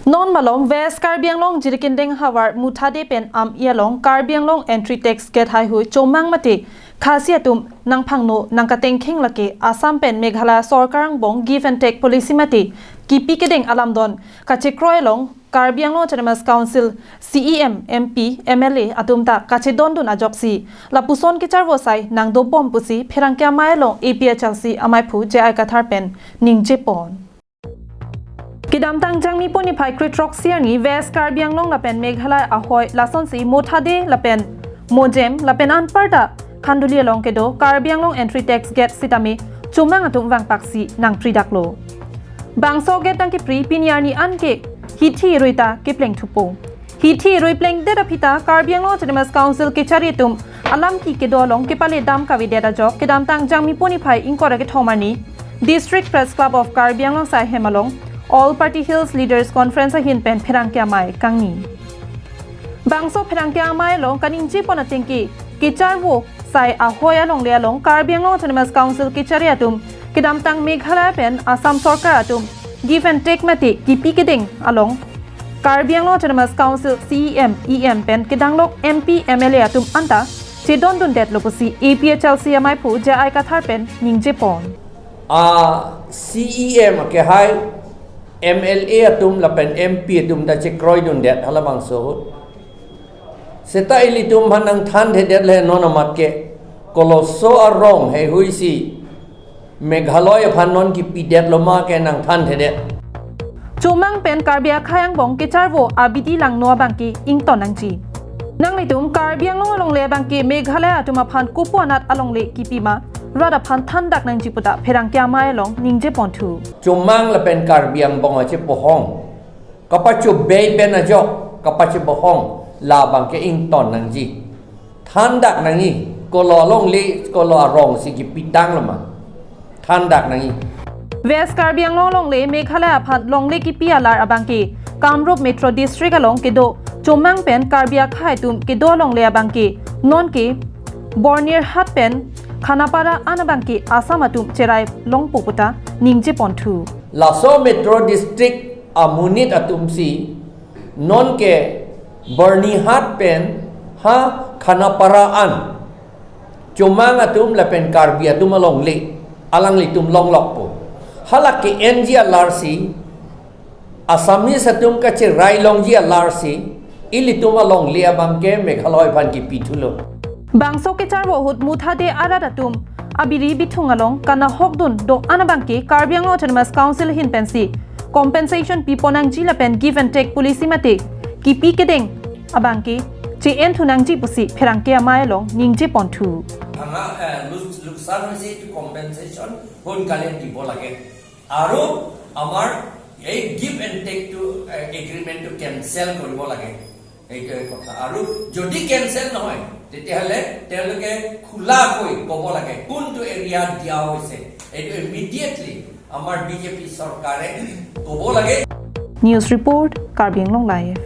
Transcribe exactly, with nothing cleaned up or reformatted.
Non malom West Karbi Anglong Jirikindeng havar Muthade pen Ami along Karbi Anglong entry tax gate haihui Chomang mate Khasi atum nangphangno nangkatengkheng lake Assam pen Meghalaya sorkar angbong give and take policy mate kipi kedeng alamdon kachekroi along Karbi Anglong Autonomous Council C E M, M P, M L A atum ta kachedondun ajoksi lapuson kecharvo asai nangdobom pusi pherangke amei along A P H L C ameiphu J I Kathar pen ningjepon. Kedamtang Jangmipo niphai kre-throksi arni West Karbi Anglong lapen Meghalaya ahoi lasonsi Muthade lapen Mojem lapen anparta Khanduli along kedo Karbi Anglong entry tax gate sitame Chomang atum vangpaksi nangpridaklo. Bangso gate nangkipri pini arni anke hithi rui ta kepleng thupo. Hithi rui plengdet aphi ta Karbi Anglong Autonomous Council kechari atum alam ki kedo along kepale dam kavedet ajok kedamtang Jangmipo niphai ingkoi ra kethom arni District Press Club of Karbi Anglong asai hem along All Party Hills Leaders Conference ahin pen pherangke amei kangni. Bangso pherangke amei along kaningjepon atengke kecharvo asai ahoi alongle along Karbi Anglong Autonomous Council kechari atum kedamtang Meghalaya pen Assam sorkar atum give and take mate kipi kedeng along Karbi Anglong Autonomous Council C E M, E M pen kedanglok M P, M L A atum anta chedondundetlo pusi A P H L C ameiphu J I Kathar pen ningjepon. A C E M ke hai M L A atum lapen M P atum ta chekroidundet halabangso ahut. Seta ilitum aphan nangthanthedet le non amat ke koloso arong heihui si Meghalaya aphan non kipidetlo ma ke nangthanthedet. Chomang pen Karbi akhei angbong kecharvo abidi langno abangke ington nangji. Nanglitum Karbi Anglong alongle abangke Meghalaya atum aphan kopu anat alongle kipi ma rat aphan thandak nangji puta pherangke amei along ningjeponthu. Chomang lapen Karbi angbong achepohong kapachobei pen ajok kapachibohong labangke ington nangji. Thandak nangji, kolo alongle, kolo arong si kipitanglo ma. Thandak nangji. West Karbi Anglong alongle Meghalaya aphan longle kipi alar abangke Kamrup Metro District along kedo Chomang pen Karbi akhei atum kedo alongle abangke nonke Bornirhat pen Khanapara an abangke Assam atum cherai longpo puta ningjeponthu. Laso Metro District amonit atumsi nonke Bornirhat pen ha Khanapara an Chomang atum lapen Karbi atum alongle alanglitum longlokpo. Hala ke-enji alarsi Assamese atum kacherai longji alarsi ilitum alongle abangke Meghalaya aphan kipithulo. Bangso kecharvo ahut Muthade arat atum abiri bithung along kanahokdun do-an abangke Karbi Anglong Autonomous Council ahin pensi compensation piponangji lapen give and take policy mate kipi kedeng abangke che-enthunangji pusi pherangke amei along ningjeponthu. Bhanga, eh, luk-, luksan hoise, etu compensation sonkale দিব লাগে। আৰু আমাৰ এই give and take টো, এ, এগ্ৰিমেণ্টটো কেঞ্চেল কৰিব লাগে, এইটোৱে কথা। আৰু যদি কেঞ্চেল নহয়, তেতিয়াহ'লে তেওঁলোকে খোলাকৈ ক'ব লাগে কোনটো এৰিয়াত দিয়া হৈছে। এইটো ইমিডিয়েটলি আমাৰ বিজেপি চৰকাৰে ক'ব লাগে। News report, Karbi Anglong Live.